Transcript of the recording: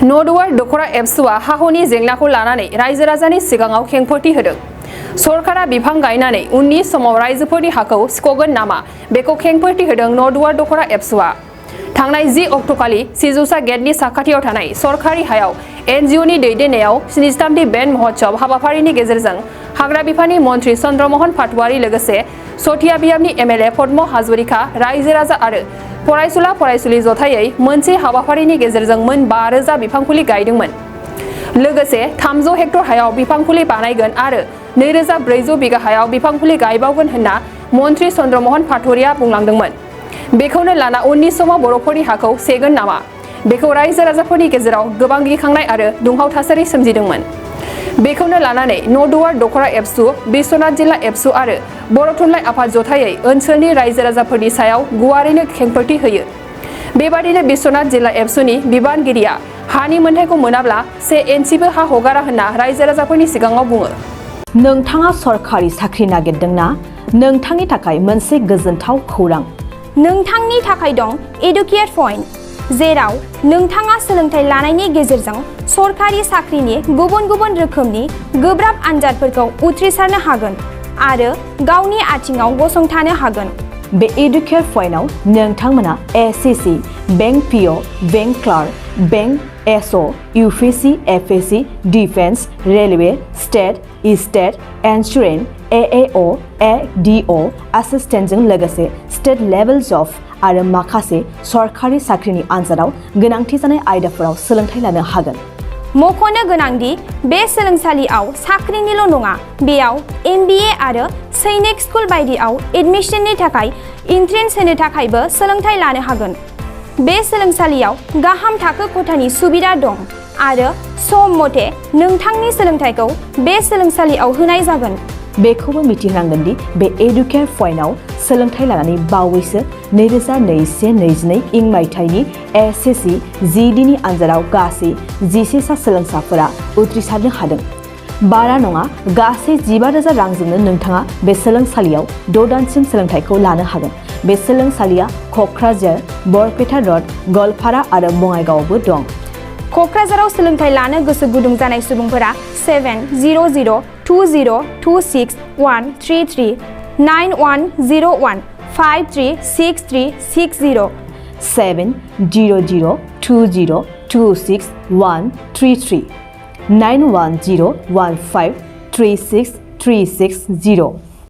नडुवार दखरा एबसुआ हाहुनि जेंनाखौ लानानै रायजो राजानि सिगाङाव खेंफोरथि होदों। सरकारा बिफां गायनानै उननि समाव रायजोफोरनि हाखौ सिख'गोन नामा बेखौ खेंफोरथि होदों नडुवार दखरा एबसुआ। थांनाय 10 अक्ट'खालि सिजुसा गेटनि साखाथियाव थानाय सरकारि हायाव एनजिअनि दैदेननायाव 73 बेन महोत्सव हाबाफारिनि गेजेरजों हाग्रा बिफाननि मन्त्रि चन्द्रमोहन पाटवारी लोगोसे सथिया बियाबनि एमएलए पद्म हाजरिका रायजो राजा आरो फरायसुला फरायसुलि जथायै मोनसे हाबाफारिनि गेजेरजों मोन 5000 बिफां फुलि गायदोंमोन। लोगोसे 300 हेक्टर हायाव बिफां फुलि बानायगोन आरो 2400 बिगा हायाव बिफां फुलि गायबावगोन होनना मन्त्रि चन्द्रमोहन पाटवारीया बुंलांदोंमोन। बेखौनो लाना उननि समाव बर'फोरनि हाखौ सेगोन नामा बेखौ रायजो राजाफोरनि गेजेराव गोबां गिखांनाय आरो दुंहाव थासारि सोमजिदोंमोन। बेखौनो लानानै नडुवार दखरा एबसु, बिश्वनाथ जिल्ला एबसु आरो बर' थुनलाइ आफाद जथायै ओनसोलनि रायजो राजाफोरनि सायाव गुवारैनो खेंफोरथि होयो। बेबादिनो बिश्वनाथ जिल्ला एबसुनि बिबानगिरिया हानि मोन्थाइखौ मोनाब्ला 1 इन्सिबो हा हगारा होनना रायजो राजाफोरनि सिगाङाव बुङो। नोंथाङा सरकारि साख्रि नागिरदोंना? नोंथांनि थाखाय मोनसे गोजोनथाव खौरां। नोंथांनि थाखाय दं एडुकेट पइन्ट, जेराव नोंथाङा सोलोंथाइ लानायनि गेजेरजों सरकारि साख्रिनि गुबुन गुबुन रोखोमनि गोब्राब आनजादफोरखौ उथ्रिसारनो हागोन आरो गावनि आथिङाव गसंथानो हागोन। बे एडुकेट पइन्टआव नोंथांमोना SSC, bank PO, bank clerk, bank SO, UPSC, FSC, defence, railway, state insurance, AAO, ADO एसिस्टेन्टजों लोगोसे स्टेट लेभेल जब आरो माखासे सरकारि साख्रिनि आनजादाव गोनांथि जानाय आयदाफोराव सोलोंथाइ लानो हागोन। मख'नो गोनांदि बे सोलोंसालियाव साख्रिनिल' नङा, बेयाव एमबिए आरो सैनिक स्कुल बायदियाव एडमिशननि थाखाय एन्ट्रेन्स होनो थाखायबो सोलोंथाइ लानो हागोन। बे सोलोंसालियाव गाहाम थाखो खथानि सुबिदा दं आरो सम मथे नोंथांनि सोलोंथाइखौ बे सोलोंसालियाव होनाय जागोन। बेखौबो मिथिनांगोन दि बे एडुकेट पइन्टआव सोलोंथाइ लानानै बावैसो 2021-22 इं मायथाइनि एसएससि जिडिनि आनजादाव गासै 11 सा सोलोंसाफोरा उथ्रिसारनो हादों। बारा नङा, गासै 15,000 रांजोंनो नोंथाङा बे सोलोंसालियाव 6 दानसिम सोलोंथाइखौ लानो हागोन। बे सोलोंसालिया क'क्राझार, बरपेटा रड, गवालपारा आरो बङाइगावआवबो दं। क'क्राझाराव सोलोंथाइ लानो गोसो गुदुं जानाय सुबुंफोरा 700-226-133 9101 536360 700-226-133 9101 536360